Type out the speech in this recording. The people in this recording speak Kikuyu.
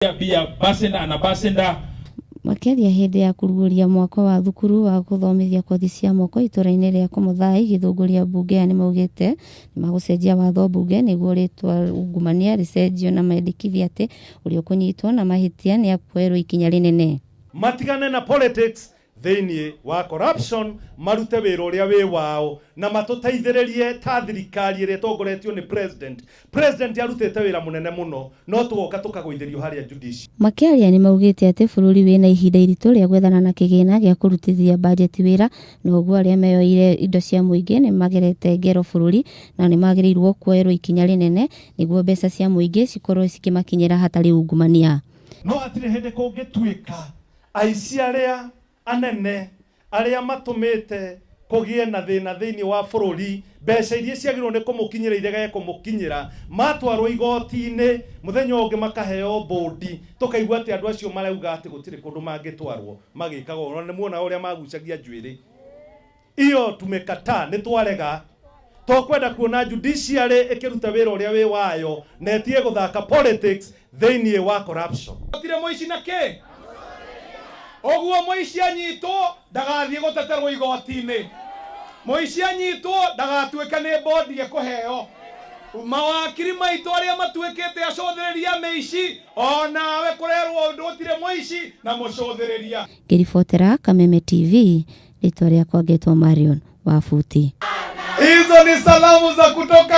Be ambassador and ambassador. Makĩaria hĩndĩ ya kũrugũria mwako wa thukuru wa gũthomithia kothi cia moko itũra-inĩ rĩa Komuthai, Gĩthũngũria, mbunge nĩmaugĩte nĩmagũcenjia watho mbunge nĩguo rĩtwa ungumania rĩcenjio na mendekithie atĩ ũrĩa ũkũnyitwo na mahĩtia nĩekuoerwo ikinya rĩnene. Matigane na politics thĩinĩ wa corruption, marute wĩra ũrĩa wĩ wao na matũteithĩrĩrie ta thirikari ĩrĩa ĩtongoretio nĩ president. President arutĩte wĩra mũnene mũno, no tũgoka tũkagũithĩrio harĩa judiciary. Makĩaria nĩmaugĩte atĩ bũrũri wĩna ihinda iritũ rĩa gwethana na kĩgĩna gĩa kũrutithia bajeti wĩra, na ũguo arĩa meyoeire indo cia mũingĩ nĩmagerete ngero bũrũri na nĩmagĩrĩirwo kuoerwo ikinya rĩnene nĩguo mbeca cia mũingĩ cikorwo cikĩmakinyĩra hatarĩ ungumania. No hatirĩ hĩndĩ kũngĩtuĩka aici arĩa anene arĩa matũmĩte kũgĩe na thĩna thĩinĩ wa bũrũri, mbeca iria ciagĩrĩirwo nĩ kũmũkinyĩra irege kũmũkinyĩra, matwarwo igoti-inĩ mũthenya ũngĩ makaheo bũndi, tũkaigua atĩ andũ acio marauga atĩ gũtirĩ kũndũ mangĩtwarwo magĩkaga ũguo. Na nĩ muona ũrĩa magucagia njuĩrĩ iyo. Tumekataa, nĩ twarega tokwenda kuona judiciary ĩkĩruta wĩra ũrĩa wĩ wayo na ĩtige gũthaka politics thĩinĩ wa corruption. Gũtirĩ mũici na kĩ ũguo. Mũici anyitwo ndagathiĩ gũteterwo igoti-inĩ. Mũici anyitwo ndagatuĩke nĩ bond ekũheo. Mawakiri maitũ arĩa matuĩkĩte acũthĩrĩria mĩici, onawe kũrerwo ũndũ gũtirĩ mũici na mũcũthĩrĩria. Ngĩribotera Kameme TV, rĩtwa rĩakwa ngetwo Marion Wabuti. Hizo ni salamu za kutoka